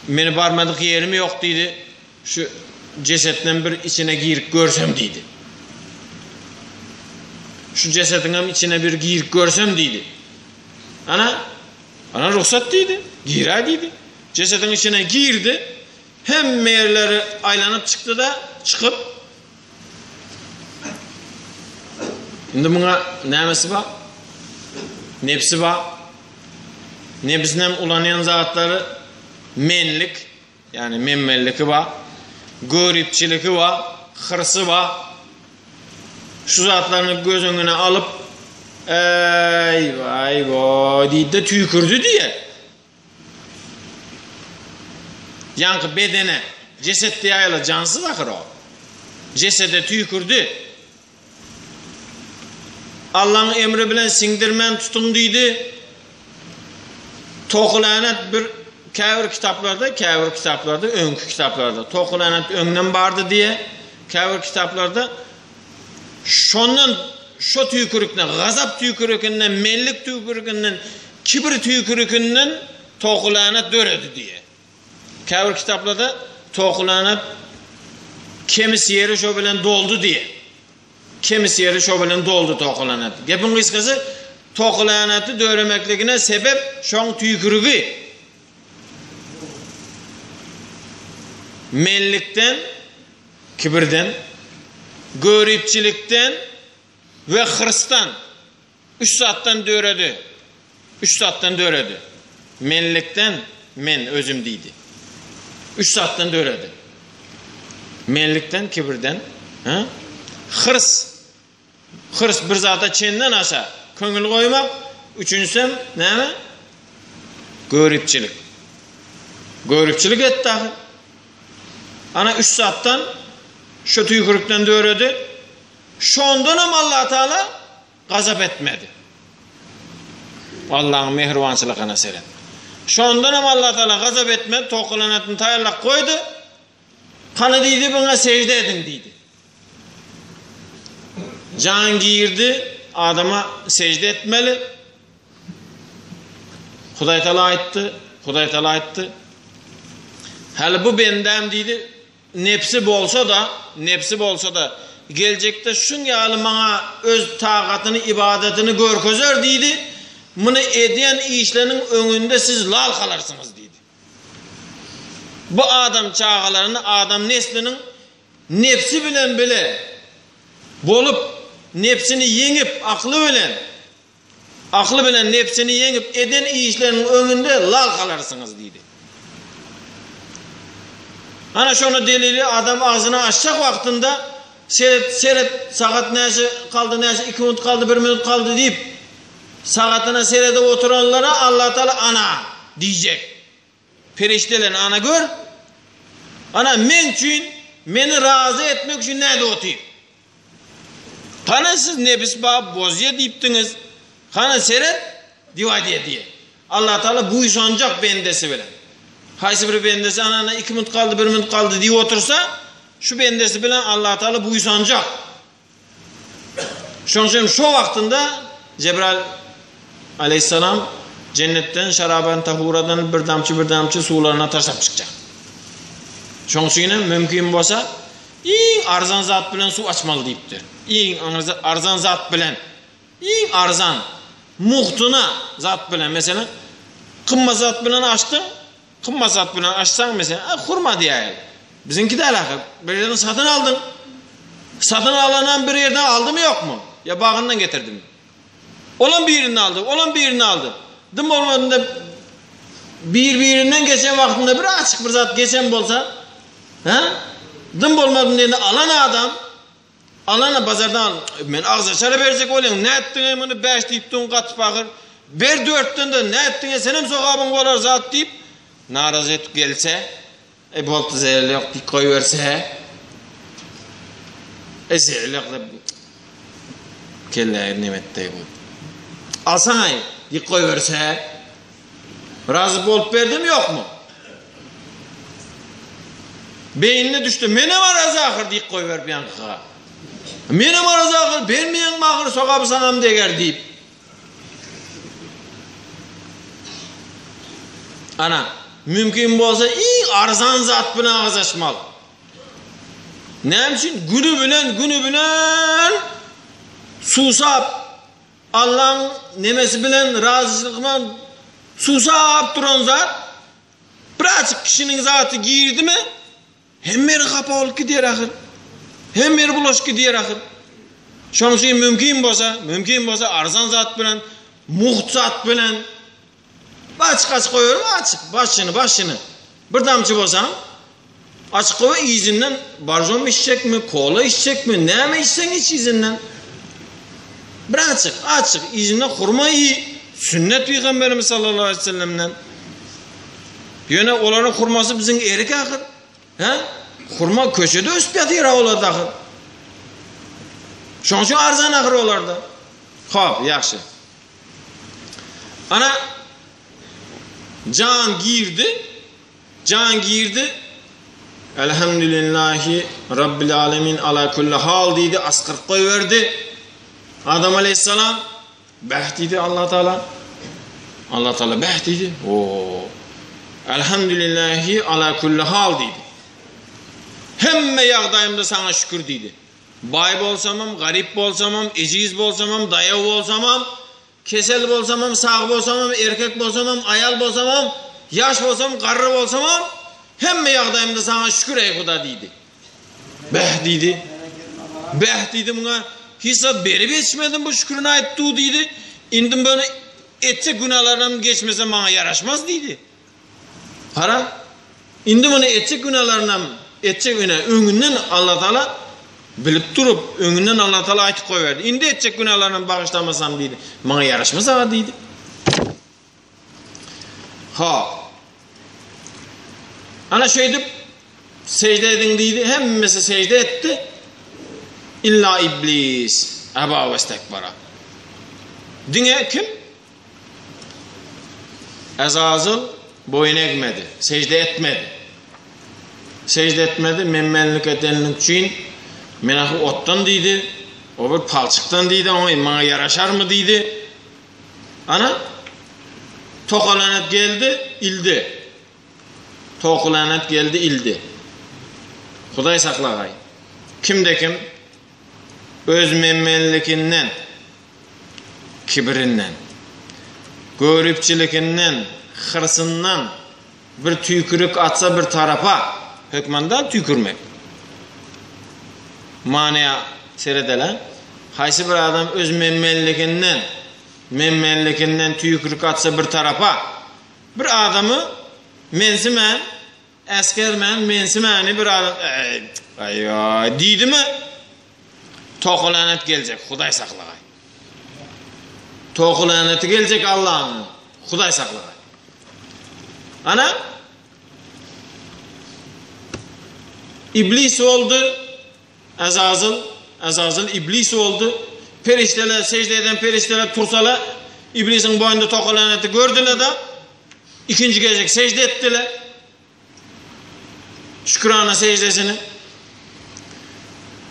meni barmadyk ýerim ýok diýdi. Şu. jesetinem bir içine girip görsem diýdi. Şu jesediňem içine bir girip görsem diýdi. Ana, ana rugsat diýdi. Giräý diýdi. Jesediň içine girdi. Hemme ýerleri aýlanyp çykdy-da, çykyp Indi muňa nämesi bar? Nebsi bar. Nebsinem ulanýan zatlary menlik, ýagny menmenliki bar. Göripçiligi bar, hyrsy bar. Şu zatlaryny göz öňüne alyp, Eý, waý, waý diýdi-de tüýkürdi diýýär. Ýaňky bedene, jeset diýäýeli jansyz ahyr o. Jesede tüýkürdi. Allaň emri bilen siňdirmän tutuň diýdi. Tohulänet bir käbir kitaplarda, käbir kitaplarda, öňki kitaplarda tohulänet öňden bardy diýe, käbir kitaplarda Şondan, şo tüýkürikden, gazap tüýkürikinden, menlik tüýkürikinden, kibir tüýkürikinden tohulanat döredi diýýär. Käbir kitaplarda tohulanat kemis ýeri şo bilen doldy diýýär. Kemis ýeri şo bilen doldy tohulanat. Gepiň gysgasy, tohulanaty döremekligine sebep şoň tüýkürigi. Menlikden Kibirden, göripçilikden we hyrsdan, üç zatdan döredi. Üç zatdan döredi. Menlikden, men, özüm diýdi. Üç zatdan döredi. Menlikden, kibirden, hä? Hyrs, hyrs bir zada çenden aşa köňül goýmak, üçünjisem näme? Göripçilik. Göripçilik etdi ahyr. Ana üç zatdan şu tüýkürikden döredi. Şondanam Allatagala gazap etmedi. Allaň mähribançylygyna seret. Şondanam Allatagala gazap etmedi, tokalanatyny taýýarlap goýdy. Hany diýdi, buňa sežde ediň diýdi. Jan girdi, adama sežde etmeli. Hudaýtagala aýtdy, Hudaýtagala aýtdy. Häli bu bendäm diýdi, nebsi bolsa-da, nebsi bolsa-da, geljekde şuň ýaly maňa öz tagatyny, ibadatyny görkezer diýdi. Muny edýän işleriniň öňünde siz lal galarsyňyz diýdi. Bu adam çagalaryny, adam nesliniň nebsi bilen bile bolup, nebsini ýeňip, akly bilen, Akly bilen nebsini ýeňip eden işleriniň öňünde lal galarsyňyz diýdi. Ana şona delili adam agzyny açjak wagtynda seret seret sagat näçe kaldy näçe iki minut kaldy bir minut kaldy diýip sagatyna seredip oturanlara Allatagala ana diýjek. Perişdeler ana gör ana meň üçin meni razy etmek üçin nädip otyr. Hany siz nebis ba bozýa diýipdiňiz. Hany seret diýip aýdýar diýe. Allah Taala buýsanjak bendesi bilen. Haýsy bir bendesi ana ana 2 minut galdy, 1 minut galdy diýip otursa, şu bendesi bilen Allah Taala buýsanjak. Şonuň üçin şo wagtynda Jebrail aleýhissalam jennetden şaraban tahuradan bir damçy bir damçy suwlaryna taşlap çykjak. Şonuň üçin hem mümkin bolsa iň arzan zat bilen suw açmaly diýipdir. Iň arzan zat bilen. Iň arzan mugtuna zat bilen meselem gymmat zat bilen açdyň, gymmat zat bilen açsaň meselem hurma diýäýeli. Biziňki däl ahyr. Bir ýerden satyn aldyň. Satyn alanam bir ýerden aldymy ýokmy? Ýa bagyndan getirdimi? Olam birini aldy, olam birini aldy. Dym bolmadynda bir-birinden geçen wagtynda bir açyk bir zat geçen bolsa, hä? Dym bolmadynda indi alan adam Alana bazardan men agzaçara berjek bolýan, nätdiňeý muny bäş diýipdiň gaty pahyr, ber dörtden-de nätdiňeý senem sogabyň bolar zat diýip, narazy edip gelse, e boldy zeleli ýok diýip goýberse, e zeleli ýok diýip kelläňi neme etdi bu. Alsaňaý diýip goýberse, razy bolup berdimi ýokmy? Beýnine düşdi, menem arazy ahyr diýip goýberip ýaňkyga. Menem arazy ahyr, bermeýäňmi ahyr, sogaby saňam deger diýip. Ana, mümkin bolsa iň arzan zat bilen agyz açmaly. Näme üçin? Güni bilen, güni bilen susap, Allaň nemesi bilen, razyçylygy bilen susap duran zat, birazjyk kişiniň zaty girdimi, hemme ýeri hapa bolup gidýär ahyr. Hemme ýeri bulaşyp gidýär ahyr. Şonuň üçin mümkin bolsa, mümkin bolsa arzan zat bilen, mugt zat bilen açyk açyk goýberme açyk, başyny, başyny. Bir damçy bolsaň, açyk goý, yzyndan baržom içjekmi, kola içjekmi, näme içseň iç yzyndan. Bir açyk, açyk, yzyndan hurma iý. Sünnet Pygamberimiz sallallahu aleyhi ve sellemden. Ýöne olaryň hurmasy biziň erik ahyr. Hä? Hurma köçede ösüp ýatyr olarda ahyr. Şonuň üçin arzan ahyr olarda. Hop, ýagşy. Ana jan girdi. Jan girdi. Elhamdülillahi Rabbil alemin ala kulli hal diýdi, asgyryp goýberdi. Adam aleyhisselam Bäh diýdi Allah Taala. Allah Taala bäh diýdi. O. Elhamdülillahi ala kulli hal diýdi. Hemme ýagdaýymda saňa şükür diýdi. Baý bolsamam, garyp bolsamam, ejiz bolsamam, daýaw bolsamam, kesel bolsamam, sag bolsamam, erkek bolsamam, aýal bolsamam, ýaş bolsam, garry bolsamam, hemme ýagdaýymda saňa şükür eý Huda diýdi. Bäh diýdi. Bäh diýdi muňa hiç zat berip ýetişmedim bu şükürini aýtdy diýdi. Indi muny etjek günälerden geçmese maňa ýaraşmaz diýdi. Gara. Indi muny etjek günälerinem etjek ine öňünden Allah Taala bilip durup öňünden Allah Taala aýtyp goýberdi. Indi etjek günälerinem bagyşlamasam diýdi. Maňa ýaraşmaz aga diýdi. Ha. Ana şeýdip sejde ediň diýdi. Hemmesi sejde etdi. Illa iblis aba we istekbara. Diňe kim? Ezazyl boýun egmedi, sejde etmedi. Sejde etmedi, menmenlik edenlik üçin men ahy otdan diýdi, o bir palçykdan diýdi, oňa maňa ýaraşarmy diýdi. Ana, tokalanet geldi, ildi. Tokalanet geldi, ildi. Hudaý saklagaý. Kimde-kim öz menmenlikinden, kibirinden, göripçilikinden, hyrsyndan bir tüýkürik atsa bir tarapa, hökman däl tüýkürmek. Manyýa seredeliň. Haýsy bir adam öz menmenliginden, menmenliginden tüýkürik atsa bir tarapa, bir adamy mensimän, äsgermän, mensimäni bir adam, Eý, aý-aý diýdimi, toky länet geljek, Hudaý saklagaý. Toky läneti geljek Allahyň, Hudaý saklagaý. Ana, Iblis boldy, Azazyl, Azazyl iblis boldy. Perişdeler, sežde eden perişdeler tursalar, iblisiň boýnunda tokalan eti gördüler-de, ikinji gezek sežde etdiler. Şükrana seždesini.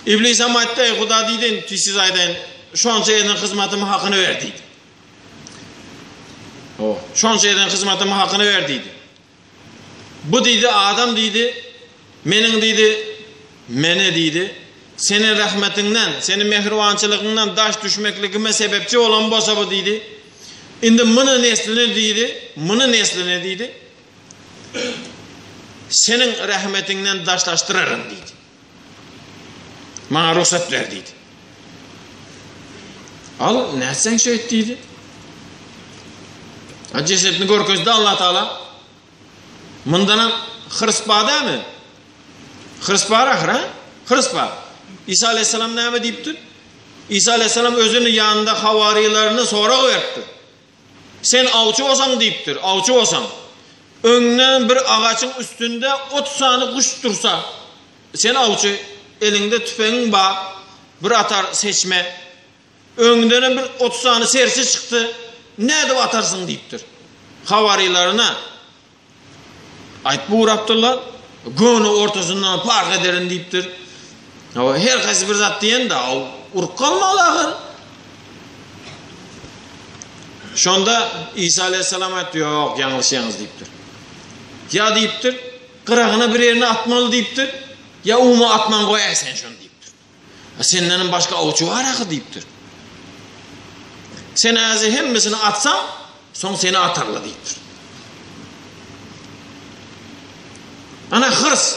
Iblis hem aýtdy, Eý Huda diýdi, indi siz aýdaýyn, şonça eden hyzmatymyň hakyny ber diýdi. O, şonça eden hyzmatymyň hakyny ber diýdi. Bu diýdi, adam diýdi, meniň diýdi, meni diýdi, seniň rahmetiňden, seniň mähribançylygyňdan daş düşmekligime sebäpçi bolan bolsa bu diýdi. Indi muny neslini diýdi, muny neslini diýdi, seniň rahmetiňden daşlaşdyraryn diýdi. Maňa rugsat ber diýdi. Al, nätseň şeýt diýdi. A jesedini görkezdi Allah Taala. Mundanam hyrs bar dämi? Hyrs bar ahyr, ha? Hyrs bar. Isa aleyhisselam näme diýipdir? Isa aleyhisselam özüni ýanynda hawarilerine sorag beripdir. Sen awçy bolsaň diýipdir, awçy bolsaň, öňüňden bir agajyň üstünde 30 sany guş dursa, sen awçy, eliňde tüfeňiň bar, bir atar seçme, öňüňdenem bir 30 sany serçe çykdy, nädip atarsyň diýipdir. Hawarylaryna Aýtby urapdyrlar. Göni ortasyndan parh ederin diýipdir. Hawa, her haýsy bir zat diýende, urup galmaly ahyr. Şonda Isa aleyhisselam aýtdy, ýok, ýalňyşýaňyz diýipdir. Ýa diýipdir, gyragyna bir ýerine atmaly diýipdir. Ýa uma atman goýaý sen şony diýipdir. A sendenem başga awçy bar ahyr diýipdir. Sen häzir hemmesini atsaň, soň seni atarlar diýipdir. Ana hyrs.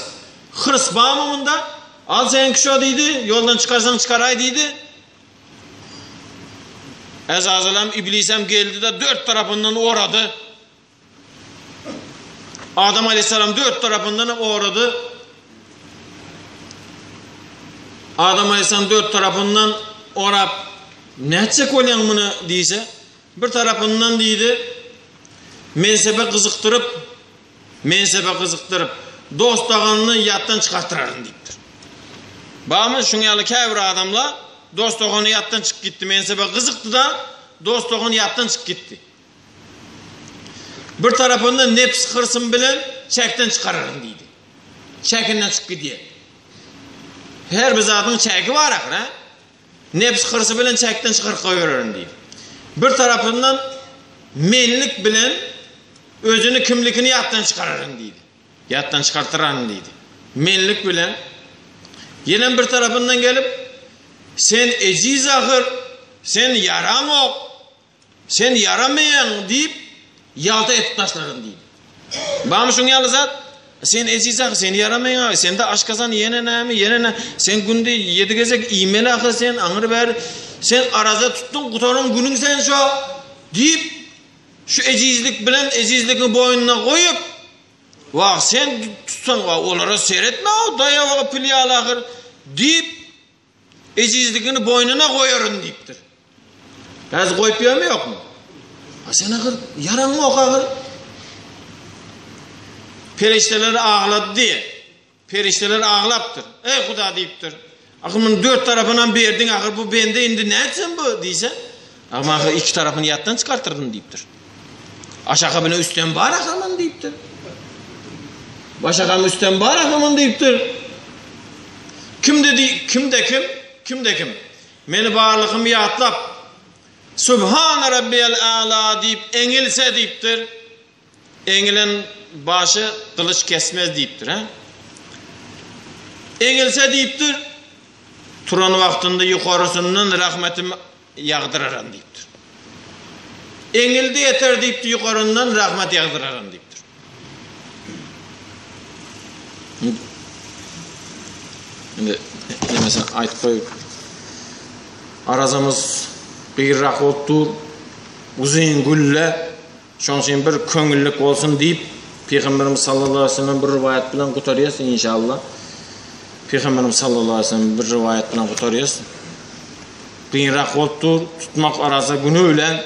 Hyrs barmy munda? Al seňki şo diýdi, ýoldan çykarsaň çykaraý diýdi. Ezazylam, iblisem geldi-de dört tarapyndan orady. Adam aleyhisselam dört tarapyndan orady. Adam aleyhisselam dört tarapyndan orap, nätjek bolýaň muny diýse, bir tarapyndan diýdi, mensebe gyzykdyryp, mensebe gyzykdyryp, dost doganyny ýatdan çykartyraryn diýipdir. Barmy şuň ýaly käbir adamlar dost dogany ýatdan çykyp gitdi, mensebe gyzykdy-da, dost dogany ýatdan çykyp gitdi. Bir tarapynda neps hyrsym bilen çäkden çykararyn diýdi. Çäkinden çykyp gidýär. Her bir zadyň çäki bar ahyr, ha? Neps hyrsy bilen çäkden çykaryp goýbererin diýdi. Bir tarapyndan menlik bilen özüni kimlikini ýatdan çykararyn diýdi. Ýatdan çykartyraryn diýdi. Menlik bilen ýenem bir tarapyndan gelip sen ejiz ahyr, sen ýaraňok, Sen ýaramaýaň diýip, ýalta etip taşlaryn diýdi. Barmy şuň ýaly zat? Sen ejiz ahyr, sen ýaramaýaň ahyr, sende aşgazan ýene näme, ýene nä, sen günde ýedi gezek iýmeli ahyr sen, aňry bäri, sen araza tutduň, gutaran günüň sen şo diýip, şu ejizlik bilen ejizligiňi boýnuna goýup, wah, sen tutsaň, wah, olara seretme, daýawaga pil ýaly ahyr diýip, Ejizligini boýnuna goýaryn diýipdir. Häzir goýup ýörmi ýokmy? A sen ahyr ýaraň ýok ahyr. Perişdeler aglady diýe. Perişdeler aglapdyr. Eý Huda diýipdir. Ahyr muny dört tarapynam berdiň ahyr bu bende indi nätsin bu diýse. Ahyr ahyr iki tarapyny ýatdan çykartyrdyň diýipdir. Aşaka bilen üstem bar ahyr muny diýipdir. Başakam üstem bar ahyr muny diýipdir. Kim dedi, kimde kim, kimde kim meni barlygymy ýatlap Subhana rabbiyal a'la diýip eňilse diýipdir. Eňilen başy gylyç kesmez diýipdir, hä? Eňilse diýipdir, turan wagtynda ýokarysyndan rahmetimi ýagdyraryn diýipdir. Eňildi ýeter diýipdi ýokaryndan rahmet ýagdyraryn diýipdir. Indi nemesini aýdyp goýup. Arazamyz gyrrak bolup dur. Uzyn gülle. Şoň üçin bir köňüllik bolsun diýip, Pygamberimiz sallallahu aleýhi we sellem bir rowaýat bilen gutarýas inşallah. Pygamberimiz sallallahu aleýhi we sellem bir rowaýat bilen gutarýas. Kynrak bolup dur, tutmak araza güni bilen.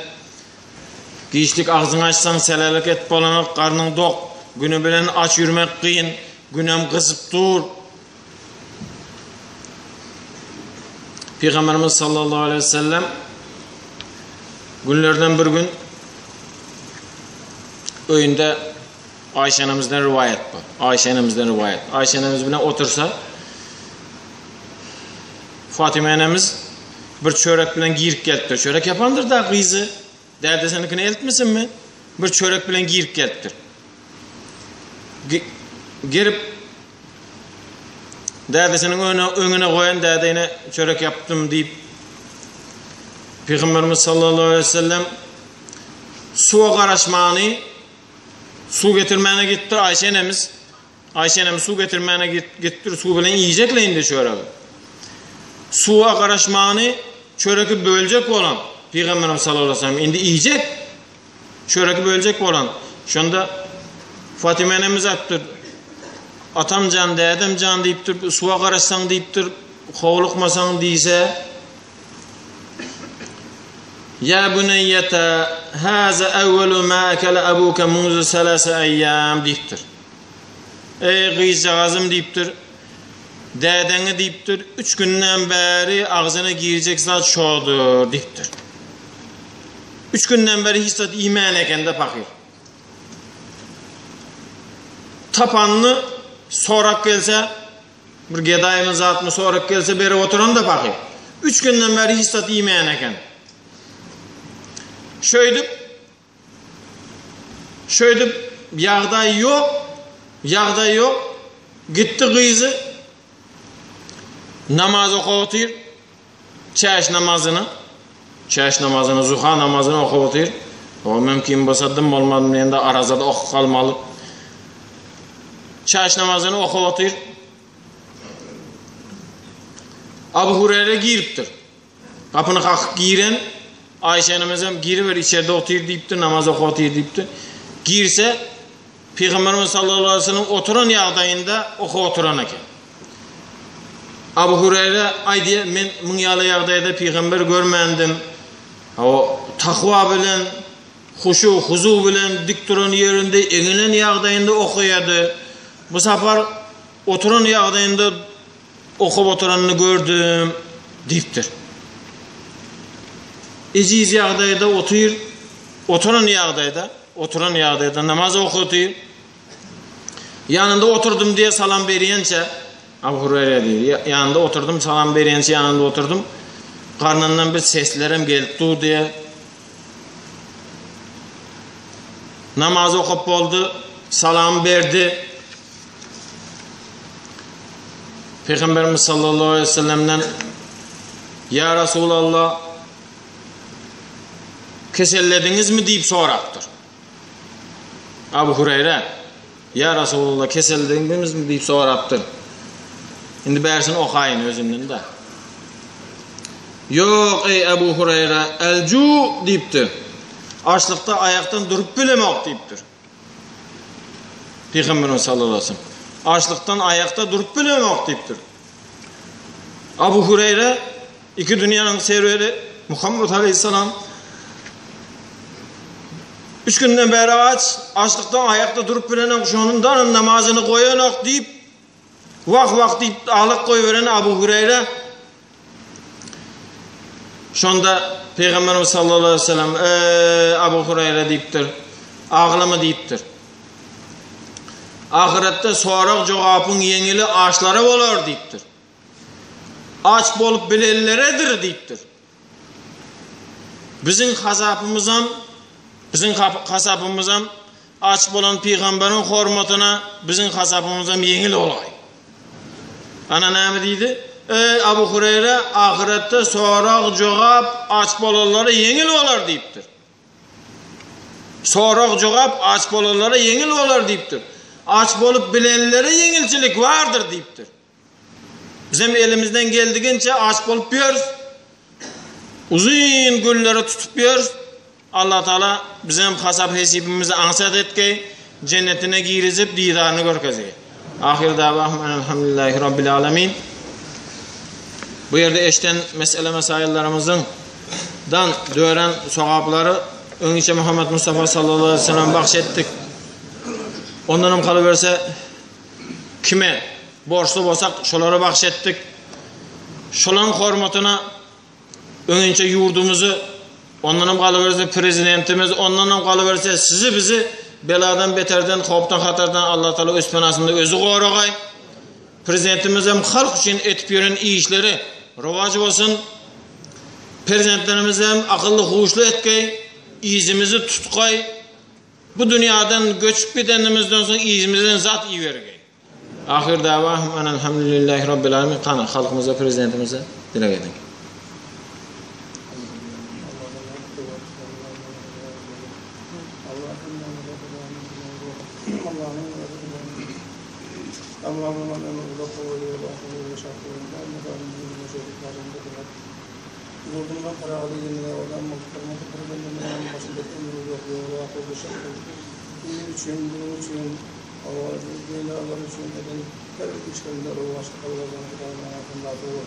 Giçlik agzyňy açsaň selälik et bolanok, garnyň dok. Güni bilen aç ýürmek kyn, günem gyzyp dur. Pygamberimiz sallallahu aleýhi we sellem günlerden bir gün öýünde Aýşe enemizden riwaýat bar. Aýşe enemizden riwaýat. Aýşe enemiz bilen otursa Fatyma enemiz bir çörek bilen girip gelipdir. Çörek ýapandyr da gyzy. Dädesininkini eltmesinmi? Bir çörek bilen girip gelipdir. Girip dädesiniň öňüne, öňüne goýan däde ine çörek ýapdym diýip Pygamberimiz sallallahu aleyhi ve sellem suwa garaşmany suw getirmäne gitdi Aýşe enemiz. Aýşe enemiz suw getirmäne gitdi, suw bilen iýjekle indi çöregi. Suwa garaşmany çöreki böljek bolan Pygamberimiz sallallahu aleyhi ve sellem indi iýjek. Çöreki böljek bolan. Şonda Fatyma enemiz aýtdyr. Atam jan, dädem jan diýipdir, suwa garaşsaň diýipdir, howlukmasaň diýse, Ýa buneýýete, haza awwalu ma akala abuka munzu salasa aýýam diýipdir. Eý gyzjagazym diýipdir. Dädeňi diýipdir, üç günden bäri agzyna girjek zat şodur diýipdir. Üç günden bäri hiç zat iýmän eken-de pahyr. Tapanyny sorap gelse, bir gedaýmy zatmy sorap gelse berip oturan-da pahyr. Üç günden bäri hiç zat iýmän eken. Şöýdüp, şöýdüp ýagdaý ýok, ýagdaý ýok. Gitdi gyzy. Namaz okap otyr. Çäş namazyny, çäş namazyny, zuha namazyny okap otyr. O mümkin bolsa dym bolmazmy diýende arazada okyp galmaly. Çäş namazyny okap otyr. Abu Hureyre giripdir. Gapyny kakyp giren Aýşe enemizem giriber içerde otyr diýipdir, namaz okap otyr diýipdir. Girse Pygamberimiz sallallahu aleyhi ve sellem oturan ýagdaýynda okap oturan eken. Abu Hureyre aýdýar, men muň ýaly ýagdaýda pygamber görmändim. O takwa bilen, huşu, huzu bilen dik duran ýerinde eňilen ýagdaýynda okaýardy. Bu sapar oturan ýagdaýynda okap oturanyny gördüm diýipdir. Ejiz ýagdaýda otyr, oturan ýagdaýda, oturan ýagdaýda namaz okatyr. Ýanynda oturdym diýe salam berýänçä, Abu Hureyre diýdi, ýanynda oturdym, salam berýänçä ýanynda oturdym. Garnyndan bir seslerem gelip dur diýe. Namaz okap boldy, salam berdi. Peygamberimiz sallallahu aleyhi ve sellemden Ya Resulallah kesellediňizmi diýip sorapdyr. Abu Hureyre Ya Resulallah kesellediňizmi diýip sorapdyr. Indi bärsini okaýyn özümden de. Ýok eý Abu Hureyre el-ju diýipdir. Açlykda aýakdan durup bilemok diýipdir. Pygamberimiz sallallahu aleyhi ve sellem açlykdan aýakda durup bilemok diýipdir. Abu Hureyre iki dünýäniň serweri Muhammed aleyhisselam üç günden bäri aç, açlykdan aýakda durup bilenok, şonundanam namazyny goýanok diýip Wah-wah diýip aglak goýberen Abu Hüreýre şonda Pygamberimiz sallallahu aleyhi ve sellem Eý Abu Hüreýre diýipdir. Aglama diýipdir. Ahyretde sorag jogapyň ýeňili açlara bolar diýipdir. Aç bolup bilenleredir diýipdir. Biziň hasapymyzam biziň hasapymyzam aç bolan pygamberiň hormatyna biziň hasapymyzam ýeňil bolaý. Ana näme diýdi? Eý Abu Hureyre ahyretde sorag jogap aç bolanlara ýeňil bolar diýipdir. Sorag jogap aç bolanlara ýeňil bolar diýipdir. Aç bolup bilenlere ýeňilçilik bardyr diýipdir. Bizem elimizden geldiginçe aç bolup ýörüs. Uzyn günleri tutup ýörüs. Allah Taala bizem hasap hesibimizi aňsat etgeý, jennetine girizip didaryny görkezgeý. Ahyr dawahum enelhamdülillahi rabbil alamin. Bu ýerde eşden mesele mesaýyllaryňyzyň dan dören sogaplary öňinçe Muhammed Mustafa sallallahu aleyhi ve sellem bahş etdik. Ondanam kalyberse Kime borçly bolsak, şolara bagş etdik. Şolaryň hormatyna öňinçe ýurdumyzy, ondanam galyberse prezidentimiz, ondanam galyberse sizi bizi beladan beterden, howpdan hatardan Allah Taala öz penasynda özi goragaý. Prezidentimiz hem halk üçin etip ýören işleri rowaç bolsun. Prezidentlerimiz hem akylly huşly etgeý, yzymyzy tutgaý. Bu dünýadan göçüp gidenimizden soň yzymyzdan zat ibergeý. Ahyr dawahum enelhamdülillahi rabbil alemin Kany halkymyza prezidentimize dileg ediň. Ýurdumyzyň parahat edilmegi, owadan bolsun, hormatly Prezidentimiziň başynda ömri uzak, ýoly ak bolsun, il üçin, gün üçin, owadan generallar üçin eden her bir işlerinde rowaçlyk gazanmagyny Hudaý maňa hemra bol.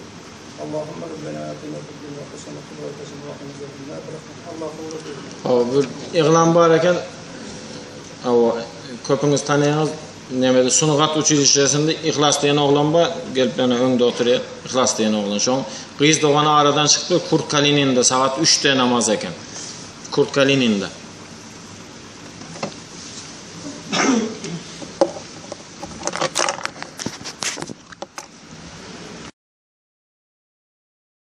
Allahumma Rabbena atina fid dunya hasenatan we fil ahireti hasenatan Allah kabul etsin. Hawa bir yglan bar eken. Hawa köpüňiz tanaýaňyz. Nemede sungat uçilişşesinde Yhlas diýen oglan bar, gelip ýana öňde oturýar. Yhlas diýen oglan. Şoň gyz dogany aradan çykdy, Kurt Kalininde sagat üçde namaz eken. Kurt Kalininde.